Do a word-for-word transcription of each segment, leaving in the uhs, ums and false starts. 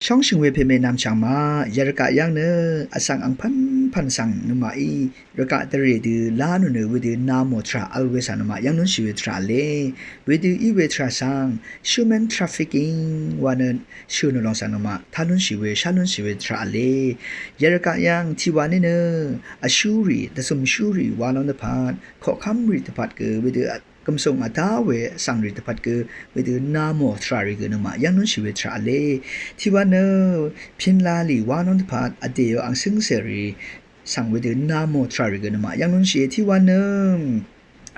Tóng shø̀ng we pèmè nvmchv̀ng maq, yvrgaq yv́ng nø vsvng angpv́npv̀n svng nøngmaqí rvgaq dvrè dø lá nò nø wedø namò tvrà vl we svng nøngmaq yv́ng lúnshì we tvrà v̄le. Wedø í we tvrà svng human trafficking wa nø shø̀ nò lòng svng nøngmaq tá lúnshì we, shá lúnshì we tvrà v̄le. Yvrgaq yv́ng tiqwa ní nø vshúrì, dvcø̀m shúrì wa lòng dvpvt, koqkv́mrì dvpvt gø wedø gv̀msùng vdá we vsvngrì dvpvt gø wedø namò tvràrì gø nøngmaq yv́ng lúnshì we tvrà v̄le. Tiqwa nø pìnlalì wa lòng dvpvt vdèò ang cǿngcèrì svng wedø namò tvràrì gø nøngmaq yv́ng lúnshìe. Tiqwa nø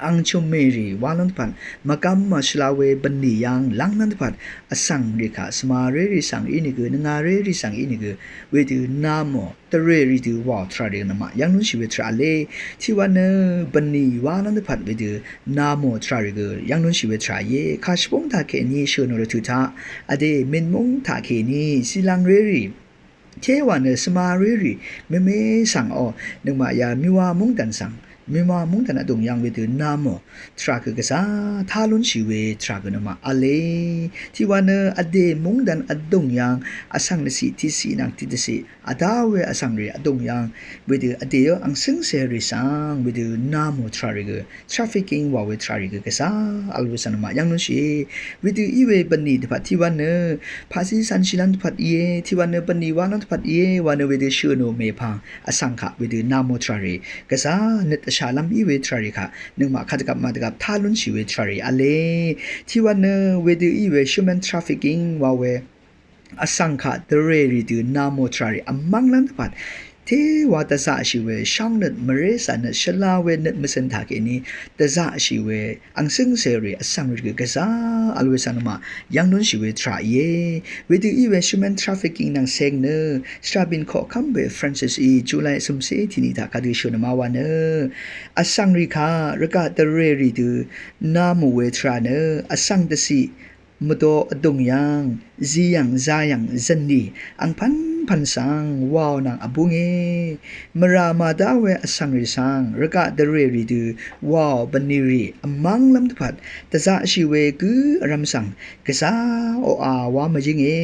ang chø̀mmèrì wa lòng dvpvt mvgvm màshvla we bv̀nlì yv́ng lv́ng lòng dvpvt vsvngrì kaq svmarérì svng ínìgø, nvngarérì svng ínìgø wedø namò dvrèrì dø wàò tvràrì nøngmaq yv́ng lúnshì we tvrà v̄le. Tiqwa nø bv̀nlì wa lòng dvpvt wedø namò tvràrì gø yv́ng lúnshì we tvrà íe. Kàshvbóng taqkèní shø̀ nò rvtø̀ taq vdè mìnmúng taqkèní zìlvngrérì téwà nø svmarérì mèmè svng o, nøngmaq ya mìwà mungdàn svng, mìwà mungdàn vdùng yv́ng wedø namò tvrà gø gvzà tá lúnshì we tvrà gø nøngmaq v̄le. Tiqwa nø vdè mungdàn vdùng yv́ng vsvng dvciq tiqciq nvng tiqdvciq vdá we vsvngrì vdùng yv́ng wedø vdèò ang cǿngcèrì svng wedø namò tvràrì gø trafficking wa we tvràrì gø gvzà vl we svng nøngmaq yv́ng lúnshìe. Wedø í we bv̀nlì dvpvt tiqwa nø paqzí cv̄nshì lòng dvpvt íe. Tiqwa nø bv̀nlì wa lòng dvpvt íe wa nø wedø shø̀ nò mèpvng vsvng kaq wedø namò tvràrì gvzà nøt dvshàlv́m í we tvràrì kaq nøngmaq kadvgvp màdvgvp tá lúnshì we tvràrì v̄le. Tiqwa nø wedø í we human trafficking wa we vsvng kaq dvrèrì dø namò tvràrì vmv́ng lòng dvpvt téwà dvzaqshì we shóngnøt mvré cà nøt shvla we nøt mvcø̀n taqkèní dvzaqshì we ang cǿngcèrì vsvngrì gø gvzà vl we svng nøngmaq yv́ng lúnshì we tvrà íe. Wedø í we human trafficking nvng ceng nø svrabìn koqkv́m we Francis í July cø̀mcé tiqni taq kadø shø̀ nò ma wa nø vsvngrì kaq rvgaq dvrèrì dø namò we tvrà nø vsvng dvciq mvdo vdùng yv́ng ziyv̀ng zayv̀ng zv̀nlì angpv́npv̀n svng wàò nvng vbúnge. Mvrà màdá we vsvngrì svng rvgaq dvrèrì dø wàò bv̀nlìrì vmv́nglv́m dvpvt dvzaqshì we gǿ vrv̄m svng gvzà oqà wá mvyǿnge.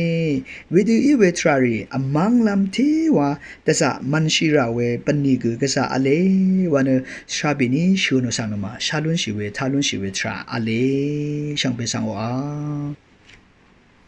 Wedø í we tvràrì vmv́nglv́m téwà dvzaq mv̄nshì rà we bv̀nlì gø gvzà v̄le wa nø svrabìní shø̀ nò svng nøngmaq shá lúnshì we tá lúnshì we tvrà v̄le. Shvngbe svng oqà